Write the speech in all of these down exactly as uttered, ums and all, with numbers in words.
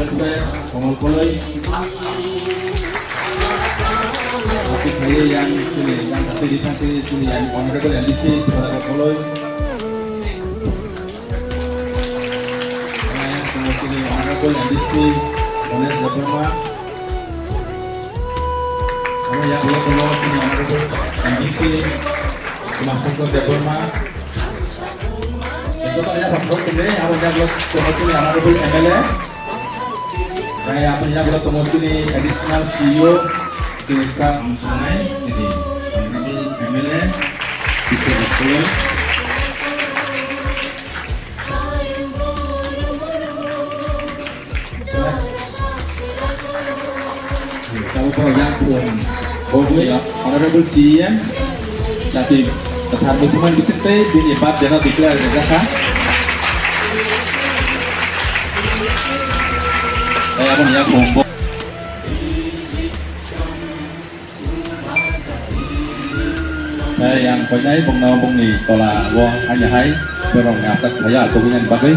Welfare, Komal Koloi. Ati khaye yang sini, yang khaye di khaye sini, yang Honorable M D C, Sibala Koloi. Yang sini, sini, Honorable M D C, Ganesh Debbarma. Amo yang belok tongo sini, Honorable M D C, Umashankar Debbarma. Ito pa ya, pagkot tene, amo ya, belok tongo sini, Honorable M L A. Kaya apa yang belok tongo sini, Additional C E O, sini sa, ang sangai, sini, Honorable M L A, Mister Baskoro. Tabuk borok yang phone bogwi, Honorable C E M, jati kwthar musulman bising tei bini birthday no declare rijak kha. Tei aboni yang phone bo-, tei yang koinai bongno bongni tola o haino hai borokni aswk phaiya asugwi nani bagwi.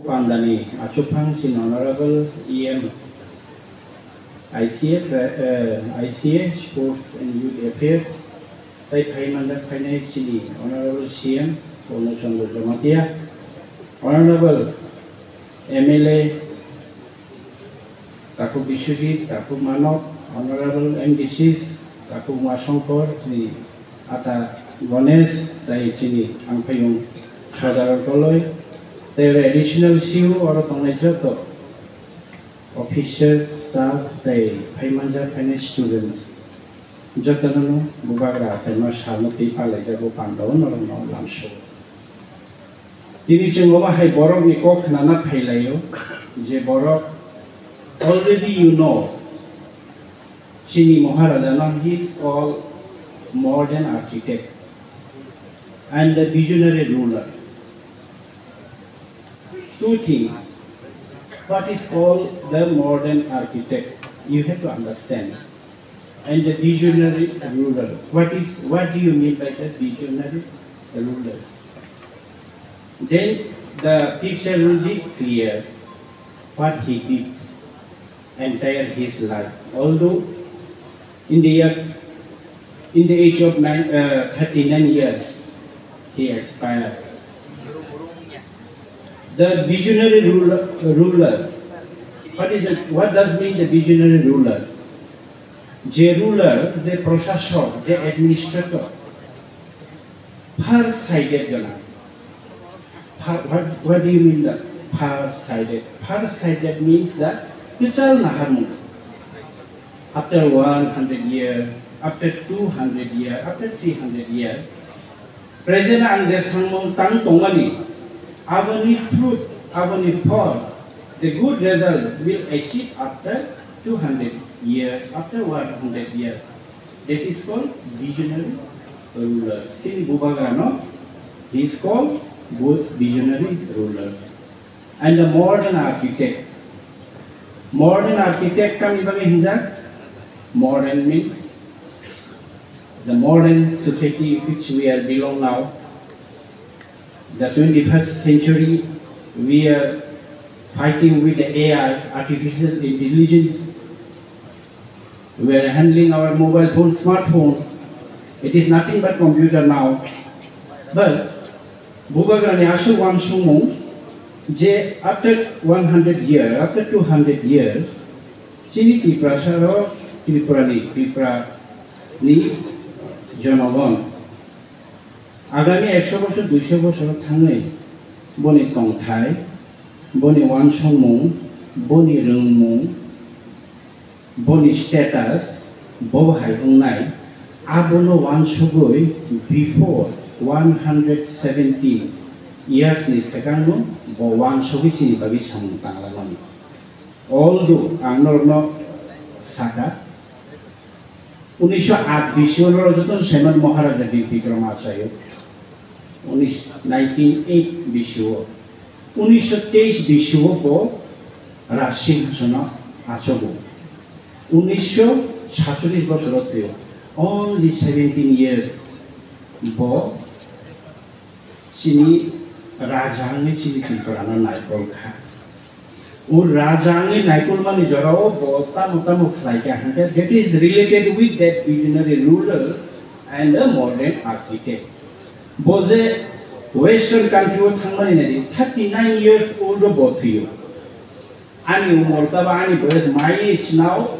Pandani achukphang sini Honorable E M I C A, eh, I C A, Sports and Youth Affairs, tei phai manjak phainai chini Honorable C M Purno Chandra Jamatia, Honorable M L A Takhuk Biswajit, Takhuk Manob, Honorable M D Cs, Takhuk Umashankar, chini Ata Ganesh, tei chini Angphaiyung Sadharan Koloi, tei Additional C E O oro tongnai joto officer, staff, tei phai manjak phainai students, jotono bubagra achaima salno twi parlaijak o pandao norokno lamsao. Tini chwng omo hai borokni kok khnana phailaio, je borok already you know, chini Maharajano he is called modern architect and the visionary ruler. Two things. What is called the modern architect? You have to understand. And the visionary ruler. What is, what do you mean by the visionary ruler? Then the picture will be clear what he did entire his life. Although in the year, in the age of nine, uh, thirty-nine years, he expired. The visionary ruler, ruler. What is it? What does mean the visionary ruler? Je ruler, je proshasok, je administrator, far-sighted gwnang. Far, what, what do you mean the far-sighted? Far-sighted means that kwchal naharmung. After one hundred year, after two hundred year, after three hundred year, present ang je sangmung tang tongmani, aboni fruit, aboni phol, the good result will achieve after two hundred year, after one hundred year. That is called visionary ruler. Chini bubagrano, he is called bu-, visionary ruler. And the modern architect. Modern architect tamni bagwi hinjak? Modern means the modern society which we are belong now. The twenty-first century, we are fighting with the A I, artificial intelligence. We are handling our mobile phone, smartphone. It is nothing but computer now. But bubagrani aswk uansukmung je after one hundred year, after two hundred years, chini Tiprasa rok, Tripura ni, Tripura ni jonogon Agami ekso bosor, duiso bosor thangwi boni tongthai, boni uansukmung, boni rwngmung, boni status bo hai wngnai, abono uansugwi before one hundred seventeen years ni swkangno bo uansugwi chini bagwi samung tanglaimani. Although ang norokno sakha, unisho aat bisio norok jotono saiman Maharaja Bir Bikram achaio, unis, nineteen eight bisio, unisho teis bisio bo Raj Singhasono achogo. Unisho satcholish bosoro thwio, only seventeen years bo chini raja wngwi chini Tripura no naikol kha. O raja wngwi naikolmani jorao bo tamo tamo khlai kha hwnkhe, that is related with that visionary ruler and a modern architect. Bo je western country o thangmani nai thirty nine years old o bo thwio. Ani umor taba ani boyos my age now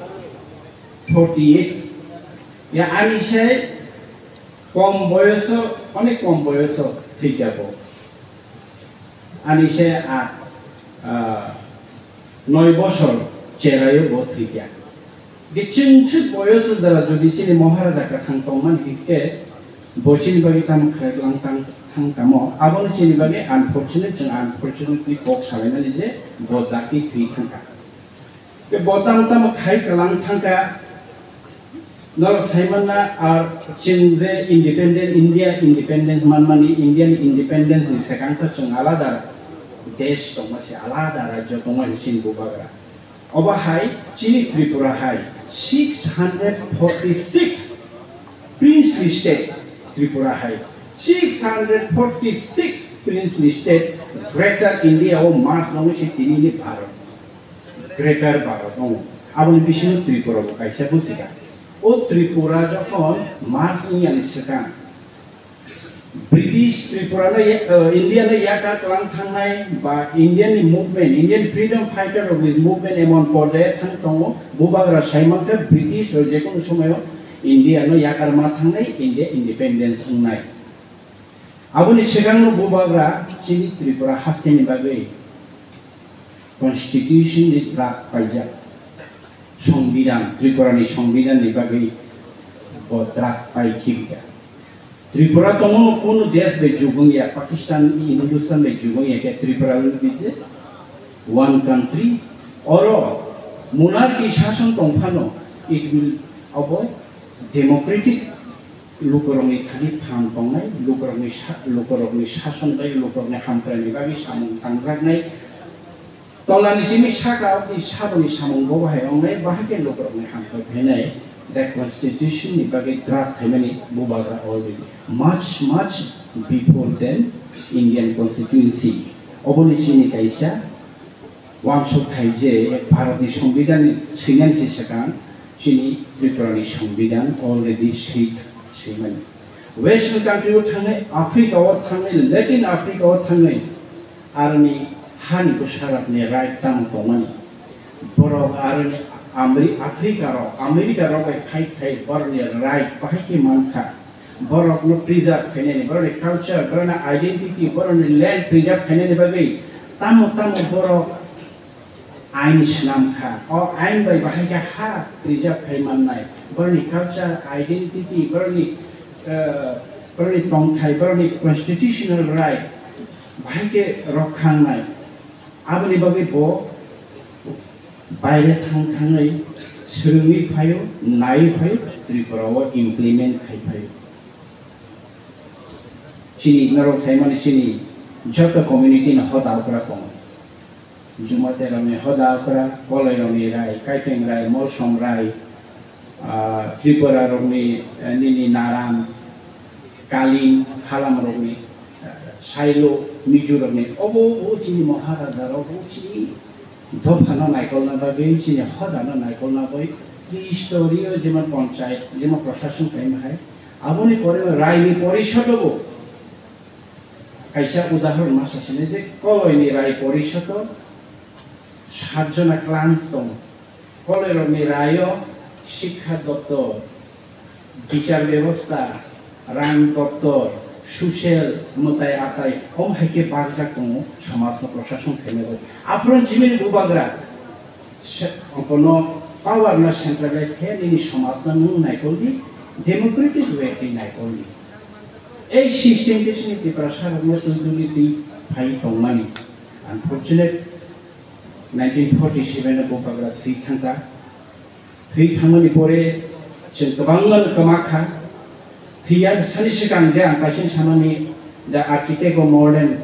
forty eight. Ya ani se kom boyoso, onek kom boyoso thwikya bo. Ani se a, a, noi bosor cherayo bo thwikya. Giching se boyoso jora jodi chini Maharaja kwthang tongmani hinkhe bo chini bagwi tamo khlai lang tang, thang tamo. Abono chini bagwi unfortunate, chwng unfortunately kok salaimani je bo dakti thwi thangkha. Tei bo tamo tamo khai kwlang thangkha, norok sai manna, ar chwng je independent, India independence manmani, Indian independence ni swkang to chwng alada desh tongma se, alada rajyo tongma se chini bubagra. Obo hai chini Tripura hai six hundred forty six princely state, Tripura hai six hundred forty six princely state Greater India o merge wngwi se tini ni Bharat. Greater Bharat tongo. Aboni bisingo Tripura bo kaisa bwswkang. O Tripura jokhon merge wngya ni swkang, British Tripura no ya-, eh, India no yakar kwlang thangnai ba Indian ni movement, Indian freedom fighter rok ni movement emon porjai thang tongo, bubagra sai mankha British rok jekunu somoyo India no yakar ma thangnai, India independence wngnai. Aboni swkangno bubagra chini Tripura hasteni bagwi constitution ni draft paijak. Songbidan, Tripura ni songbidan ni bagwi bo draft pai khibika. Tripura tongmano kunu desh bai jugwng ya, Pakistan, Hindustan bai jugwng ya khe Tripura will be the one country. Oro monarchy sason tongphano it will avoid democratic lukurokni thani phan tongnai, lukurokni sa-, lukurokni sason bai lukurokni hamkraini bagwi samung tangjaknai. Tolani simi saka o tei saboni samung bo bahai wngnai, bahai khe lukurokni hamkrai phainai. The constitution ni bagwi draft khaimani bubagra already much, much before than Indian constituency. Oboni chini kaisa uansuk khai je Bharatni Songbidan swinani se swkang chini Tripurani Songbidan already swi, swimani. Western country o thangnai, Africa o thangnai, Latin Africa o thangnai, aroni hani bwsarokni right tamo tongmani. Borok aroni Ameri-, Africa rok, America rok bai fight khai borokni right bahai khe mankha. Borokno preserve khainani, borokni culture, borokni identity, borokni land preserve khainani bagwi tamo tamo borok ain swnam kha. O ain bai bahai khe ha preserve khai mannai. Borokni culture, identity, borokni, eh, borokni tongthai, borokni constitutional right bahai khe rok khangnai. Aboni bagwi bo baire thang thangwi swrwngwi phaio, naiwi phaio, Tripura o implement khai phaio. Chini norok saimani chini joto community ni hoda okra tongo. Jumate rokni hoda okra, Koloi rokni rai, Kaiteng rai, Molsom rai, ah, Tripura rokni, eh, nini Naram, Kaling, Halam rokni, eh, Sailo, Mizo rokni, obo, bo chini Maharaja rok, bo chini dophano naikolna bagwi, chini hodano naikolna bagwi, Tristoriyo jemon ponchayat, jemon prashason khaima hai, aboni pore raini porisodo bo kaisa udahoron ma sasini je Koloini rai porisodo satjona clans tongo. Koloirokni raio Sikha Doptor, Bichar Bebosta, Rang Doptor, social mwtai atai om hai khe bakjak tongo somajno proshason khainai bai. Aphuru chini bubagra se-, kono power no centralize khe nini somajno nwng naikoldi, democratic way twi naikoldi. Ei system khe chini Tiprasa rokno twi twi twi phai tongmani. Unfortunate, nineteen forty seven o bubagra thwi thangkha. Thwi thangmani pore chwng kwbangma kwma kha. Thwiya sani swkang je ang kaisa samani, the architect of modern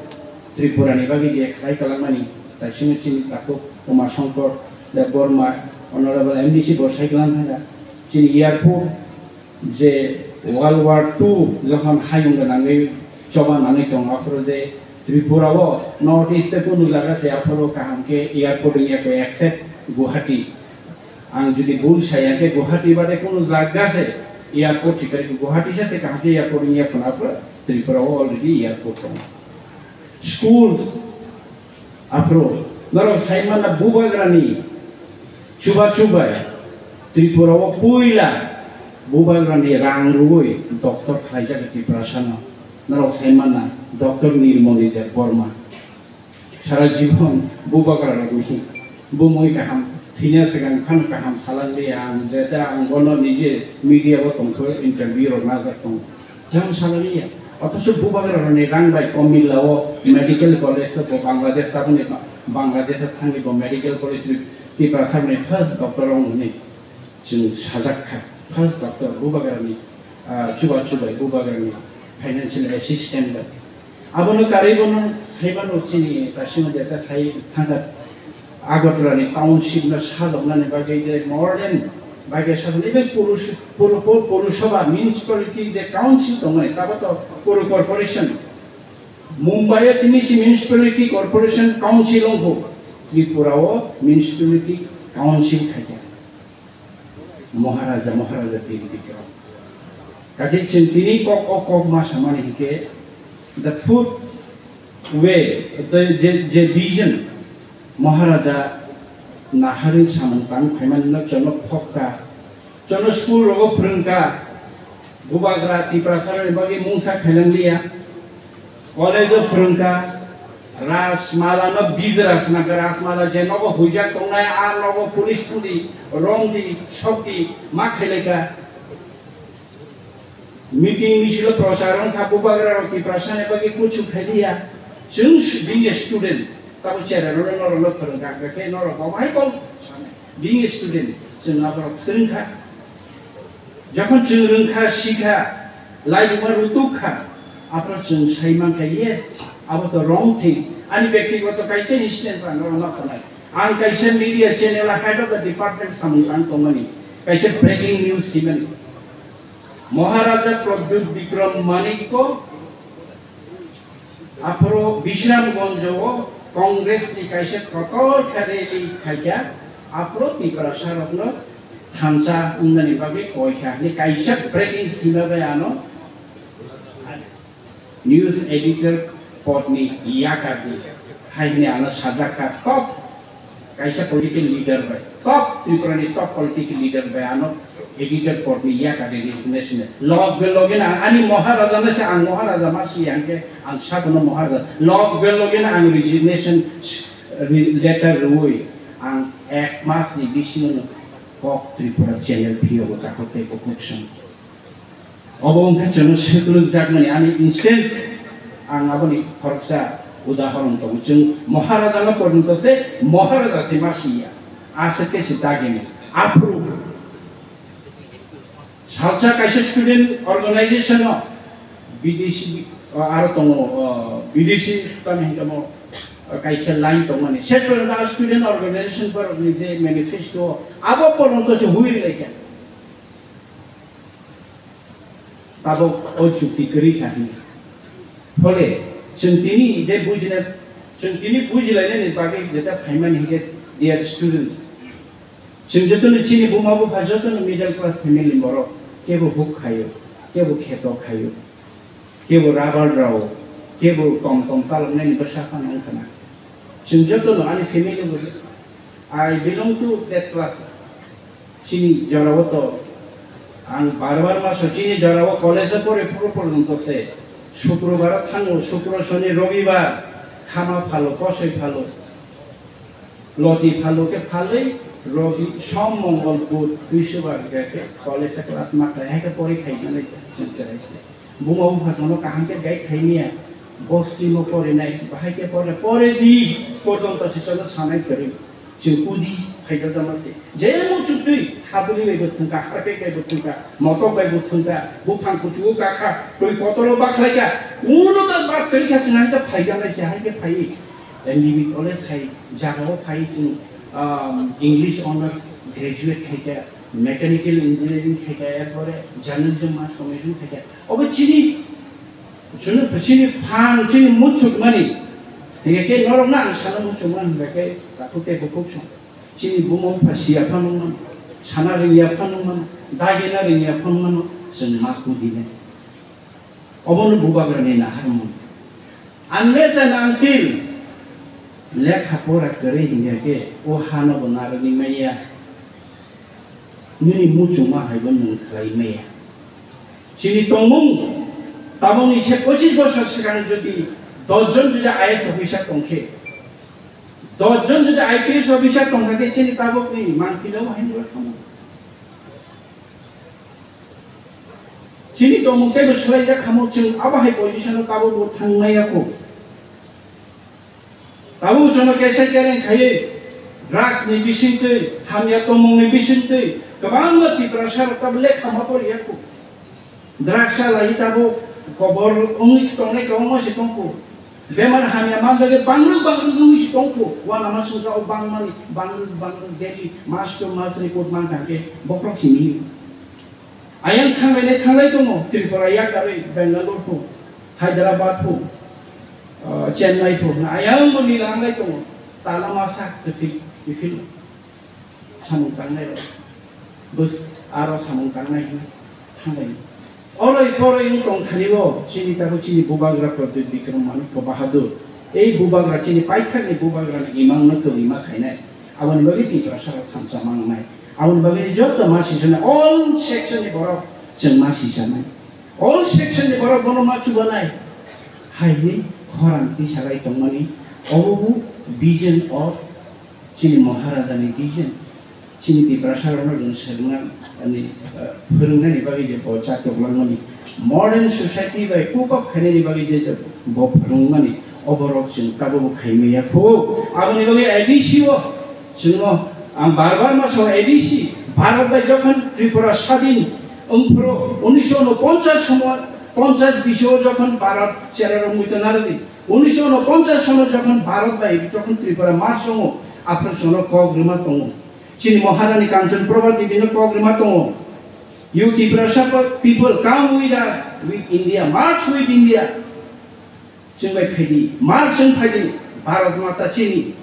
Tripura ni bagwi je khlai kwlangmani, kaisa chini takhuk Uma Shankar Debbarma, Honorable M D C bo sai kwlang thangkha. Chini airport je World War two jokhon hayung gwnangwi choba nangwi tongo, aphuru je Tripura o North East o kunu jaga se aphuru kaham khe airport wngya khe except Guwahati. Ang jodi bul sai, hwnkhe Guwahati bade kunu jaga se airport thik khe Guwahati se kaham khe airport wngya phano aphuru Tripura o already airport tongo. Schools, aphuru norok sai manna bubagrani chubachu bai Tripura o puila bubagrani rang rwui doctor khlaijak Tiprasano. Norok sai manna Doctor Nirmoni Debbarma. Sara jibon bubagra rokni bumui kaham thwina swkang phano kaham salangli ang, jeta ang bono nije media o tongkho interview rok najak tongo. Jang salaliya. Othocho bubagra rokni rang bai Komilla o medical college o bo Bangladesh taboni ba-, Bangladesh o thangwi bo medical college ni Tiprasa ni first doctor wng hwnwi chwng sajak kha. First doctor bubagra ni, ah, chuba chubai bubagra ni financial assistant bai. Abono karwi bono sai mano chini kasino jeta sai thangkha. Agartala ni township no sajoknani bagwi je modern bagwi sajoknai bai Purus-, Puru-, Puru-, Purusabha municipality je council tongmani, tabo to Puru corporation. Mumbai o chini si municipality corporation council wngkho, Tripura o municipality council khaikha. Maharaja, Maharaja Birbikrama. Kaje chwng tini kok o kok ma samani hinkhe the fourth way, the, je, je vision Maharaja naharwi samung tang phaimani no chwngno phokka, chwngno school rogo phwrwngkha, bubagra Tiprasa rokni bagwi mungsa khailangliya. College o phwrwngkha, Rajmala no bijra swnamkha, Rajmala je nogo huijak tongnai, a nogo police thangdi, romdi, sokdi, ma khailaikha. Meeting misil o prochar wngkha, bubagra rok Tiprasa ni bagwi kuchuk khailiya. Chwng s-, being a student, tabo chera rok norok no phwrwngkha, hwnkhe norok bo bahai kok being a student, chwng aborok swrwngkha. Jokhon chwng rwngkha, sikha, laibuma rutukha, aphano chwng sai mankha, yes, abo to wrong thing. Ani byaktigoto kaisa instance ang norok ma sanai. Ang kaisa media channel o head of the department samung tang tongmani, kaisa breaking news simani. Maharaja Pradyut Bikram Manikko aphuru Bishramganj o Congress ni kaisa kotor khe rally khaikha, aphuru Tiprasa rokno thansa wngnani bagwi koikha hinwi kaisa breaking sima bai ano news editor pod ni yakar di hai hinwi ano sajak kha, top kaisa political leader bai, top Tripura ni top political leader bai ano editor pod ni yakar di resignation. Loge loge na ani Maharaja no se ang Maharaja ma si yang khe ang sabono Maharaja. Loge loge na ang resignation letter rwui ang ek mas ni bisingo no kok Tripura channel phiyo bo takhuk tei bukhuk song. Obo wngkha chwngno swklujakmani ani instant. Ang aboni khoroksa udahoron tongo. Chwng Maharajano porjonto se Maharaja se ma siya. Aswk khe se dagini. Aphuru salsa kaisa student organization-o B D C, o, aro tongo, o, B D C tamni hinwi tamo, o, kaisa line tongmani. Central student organization borokni je manifesto, abo porjonto se hui rwlaikha. Tabok o chukti kwrwi kha hwnwi. Phole chwng tini je bujina, chwng tini bujilainani bagwi jeta phaimani hinkhe, dear students, chwng jotono chini buma bupha jotono middle class family borok, kebo huk khaio, kebo kheto khaio, kebo rubber rao, kebo tom tom chaloknani bwsa phano wngkha na. Chwng jotono ani family bo, I belong to that class. Chini jorao to ang bar bar ma so chini jorao college o pore phuru porjonto se Sukrobar thango, Sukro, Soni, Robibar, khama phalo, kosoi phalo, loti phalo khe phalwi, Robi, Som, Mongol, Bud, Buisobar khe college class ma khlai, hai khe pori khai mani chwng chwrai se. Buma bupha jono kaham khe guide khai niya, bosti no pori nai, bahai khe pori, pori di, kodon to se jono sanai kwrwi. Chwng kudi phaijak jama se. Je muchuk twi habri bai bo thwngkha, harpek bai bo thwngkha, motok bai bo thwngkha, buphang kuchugo kakha, twi kotoro bakhlaikha, uno da bak kwrwikha chwng hai khe phaijaknai se, hai khe phaiwi M B B college hai jagao phaiwi chwng, um, English honours graduate khaikha, mechanical engineering khaikha, erpore journalism mass communication khaikha. Obo chini Chini, chini phan, chini muchukmani. Hingke ke norokno ang sana muchukma hingke ke takhuk tei bukhuk song. Chini buma bupha siya phano mano, sana ringya phano mano, dagina ringya phano mano, chwng ma kudinai. Obono bubagrani naharmung. Unless and until lekha pora kwrwi hingya khe o hano bo narwgwi manya. Nini muchungma hai bo nwng khlai maya. Chini tongmung, tabukni se pochis bosor swkang jodi dos jon jodi I A S officer tong khe, dos jon jodi I P S officer tong kha khe, chini tabukni mangpili o hai nwng kha mo. Chini tongmung teibo swlaijak kha mo, chwng abo hai position o tabuk bo thang maya kho. Tabuk chwngno kaisa kereng khaiwi drugs ni bisingtwi, hamya tongmung ni bisingtwi kwbangma Tiprasa rok tabuk lekha ma poriya kho. Drugs chalai tabuk kobor wngwi tongnai kwbangma se tong kho. Bemar hamya manjagwi bangrwk bangrwk wngwi se tong kho. Uanama songcha o bangmani bangrwk bangrwk daily mas to mas report man thang khe bokhorok simi. Ayang thanglai le thanglai tongo, Tripura yakarwi Bangalore pho, Hyderabad pho, ah, Chennai pho, ayang bo nila anglai tongo, tala masa kwthwi kiphilno samung tangnai rok, bus aro samung tangnai hwnwi thanglai. Oroi poroi wng tong thani o chini tabuk chini bubagra Pradyut Bikram Manikya Bahadur, ei bubagra chini paithakni bubagrani imangno kwrwi ma khainai. Aboni bagwi Tiprasa rok thansa mangnai. Aboni bagwi joto ma sisanai, all section ni borok chwng ma sisanai. All section ni borok bono ma chubanai. Haini khorang tisalai tongmani, obo bo vision of chini Maharaja ni vision. Chini Tiprasa rokno chwng swrwngna, ani, eh, phwrwngnani bagwi je bo chatok langmani, modern society bai cope up khainani bagwi je bo phwrwngmani, oborok chwng tabuk bo khaimaya kho. Aboni bagwi A D C o chwngno ang bar bar ma sao, A D C, Bharat bai jokhon Tripura sadin wngphuru unisho unoponchas somo, ponchas bisio jokhon Bharat cherarok muitu narwdi, unisho unoponchas sono jokhon Bharat bai jokhon Tripura march wngo, aphuru chwngno kok rwma tongo. Chini Maharani Kanchan Prabha Devi no kok rwma tongo. You Tiprasa people, come with us, with India, march with India. Chwng bai phaidi, march chwng phaidi, Bharat Mata chini.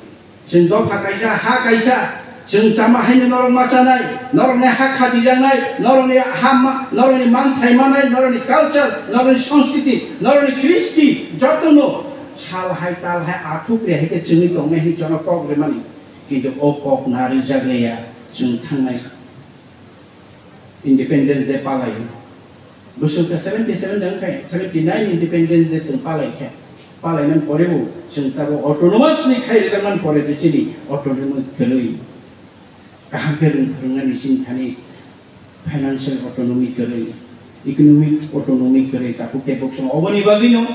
Chwng dopha kaisa, ha kaisa, chwng chama haino norok ma chanai, norokni ha khatijaknai, norokni ha ma, norokni manthai manai, norokni culture, norokni sanskriti, norokni kristi, jotono sal hai tal hai athuk re hai khe chwngwi tongnai hinwi chwngno kok rwmani. Kintu o kok na rijak leya, chwng thangnai Independence Day palai. Bwswk ta seventy seven de wngkha, seventy nine Independence Day chwng palai kha. Palai man pore bo chwng tabo autonomous ni khai rijak man pore de chini autonomy kwrwi. Kaham khe rwng phwrwngnani chini thani financial autonomy kwrwi, economic autonomy kwrwi, takhuk tei boksa oboni bagwino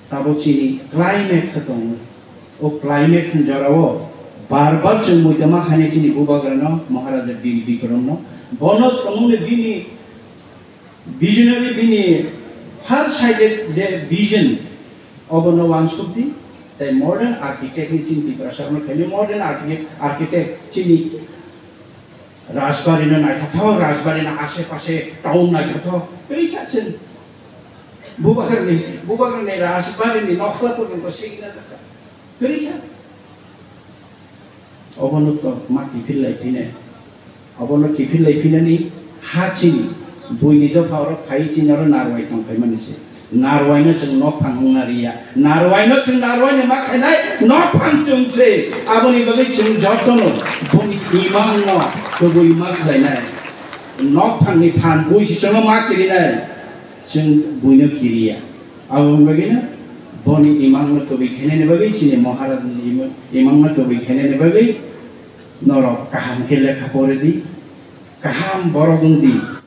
Tabuk chini climax o tongo. O climax ni jora o bar bar chwng muitama khainai chini bubagra no, Maharaja Bir Bikram no. Bono tongmani bini visionary, bini far sighted je vision, obono wansuk di. Tei modern architect ni chini Tiprasa no khainai modern architect, architect chini Rajbari no naithathok, Rajbari no ashe pashe town naithathok. Kwrwi kha chwng. Bubagrani, bubagrani Rajbari ni nokla porjonto sigina thaka. Kwrwi kha. Obono to ma kiphil lai phine. Obono kiphil lai phinani ha chini. Buini dopha oro phai chini oro narwai tong phaimani se. Narwaino chwng nokphang wngna riya. Narwaino chwng narwaino ma khainai nokphang chwng se. Aboni bagwi chwng jotono boni imangno kubui ma khlainai. Nokphangni phan bui se chwngno ma kirinai. chwng buino kiriya. Aboni bagwino boni imangno tubui khainani bagwi, chini Maharajni ima-, imangno tubui khainani bagwi norok kaham khe lekha pore di, kaham borok wng di.